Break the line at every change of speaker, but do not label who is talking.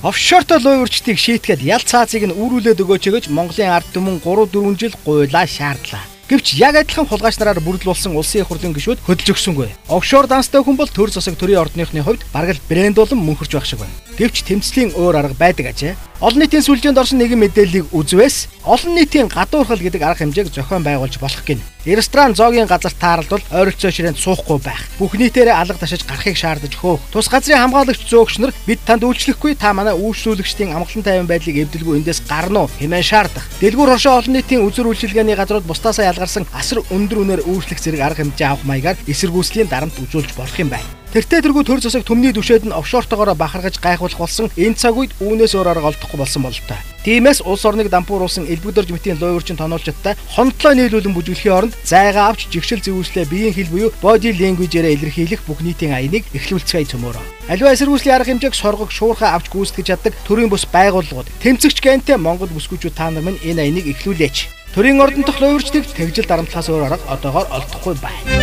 Офшортой луйварчдыг шийтгээд ял цаазыг нь үүрүүлээд өгөөч гэж Монголын ард түмэн 3-4 жил гуйлаа шаардлаа. Гэвч яг адилхан хулгайч нараар бүрдэл болсон улсын их хурлын гишүүд хөдөлж өгсөнгүй. Офшор данстай хүн бол төр засаг төрийн ордныхны хувьд бараг л брэнд болон мөнхөрч байх шиг байна. Гэвч тэмцлийн өөр арга байдаг ажээ. Олон нийтийн сүлжээнд орсон нэгэн мэдээллийг үзвээс олон нийтийн гадуурхал гэдэг арга хэмжээг зохион байгуулж болох гин. Ресторан зоогийн газар тааралдвал ойролцоо ширээнд суухгүй байх. Бүх нийтээрээ алга ташиж гарахыг шаардаж хөөх. Тус газрын хамгаалагч зөөгч нар бид танд үйлчлэхгүй, та манай үйлчлүүлэгчдийн амгалан тайван байдлыг эвдэлгүй эндээс гарна уу хэмээн шаардах. Дэлгүүр хоршоо олон нийтийн үзүр үйлчилгээний газрууд бусдаасаа ялгарсан асар өндөр үнээр үйлчлэх зэрэг арга хэмжээ авах маягаар эсэргүүцлийн дарамт үзүүлж болох юм байна. Тэртээ тэргүй төр засаг түмний түшээд нь офшортойгоороо бахархаж гайхуулах болсон энэ цаг үед үүнээс өөр арга олдохгүй болсон бололтой. Тиймээс улс орныг дампууруулсан элбэг дорж мэтийн луйварчин тоноолчдтай хондлоо нийлүүлэн бүжиглэхийн оронд зайгаа авч жигшил зэвүүслээ биеийн хэл буюу body language-ээрээ илэрхийлэх бүх нийтийн аяныг эхлүүлцгээе цөмөөрөө. Аливаа эсэргүүцлийн арга хэмжээг соргог шуурхай авч гүйцэтгэж чаддаг төрийн бус байгууллагууд тэмцэгч гэнтэй Монгол бүсгүйчүүд та нар минь энэ аяныг эхлүүлээч. Төрийн ордон дох луйварчдыг тэгжил дарамтлахаас өөр арга одоогоор олдохгүй байна.